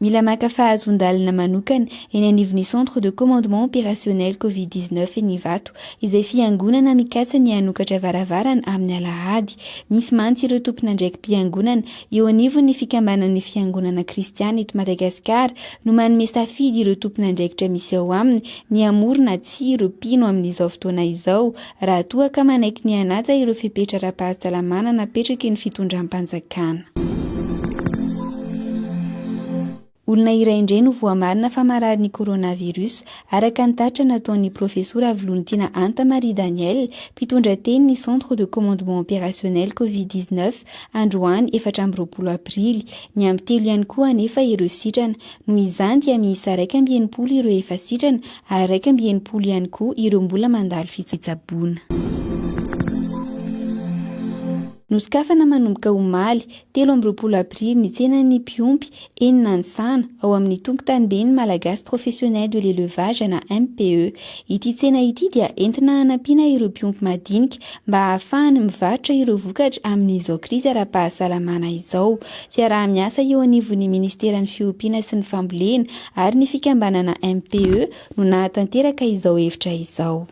Mila maka fahazoan-dalana manokana eny anivon'ny Centre de Commandement Opérationnel Covid 19 eny Ivato izay fiangonana mikasa ny hanokatra varavarana amin'ny alahady. Misy mantsy ireo tompon'andraiki-piangonana eo anivon'ny fikambanan'ny fiangonana kristiana eto Madagasikara no manome safidy ireo tompon'andraikitra misy ao aminy ny hamory na tsia ireo mpino amin'izao fotoana izao raha toa ka manaiky ny hanaja ireo fepetra ara-pahasalamana napetraky ny fitondram-panjakana. Olona iray indray no voamarina fa marary ny coronavirus, araka ny tatitra nataon'ny Profesora Volontiana Anta Marie Daniel, mpitondra teny ny Centre de Commandement Opérationnel Covid 19, androany 24 aprily. Niampy telo ihany koa anefa ireo sitrana. Noho izany dia miisa 61 ireo efa sitrana ary 61 ihany koa ireo mbola mandalo fitsaboana. Nosokafana manomboka omaly, 23 aprily ny tsenan'ny mpiompy eny Nanisana, ao amin'ny Tompon-taniben'ny Malagasy Professionnel de l'Elevage na MPE. Ity tsena ity dia entina hanampiana ireo mpiompy madinika mba hahafahany mivarotra ireo vokatra amin'izao krizy ara-pahasalamana izao. Fiaraha-miasa eo anivon'ny Ministeran'ny Fiompiana sy ny Fambolena ary ny fikambanana MPE no nahatanteraka izao hevitra izao.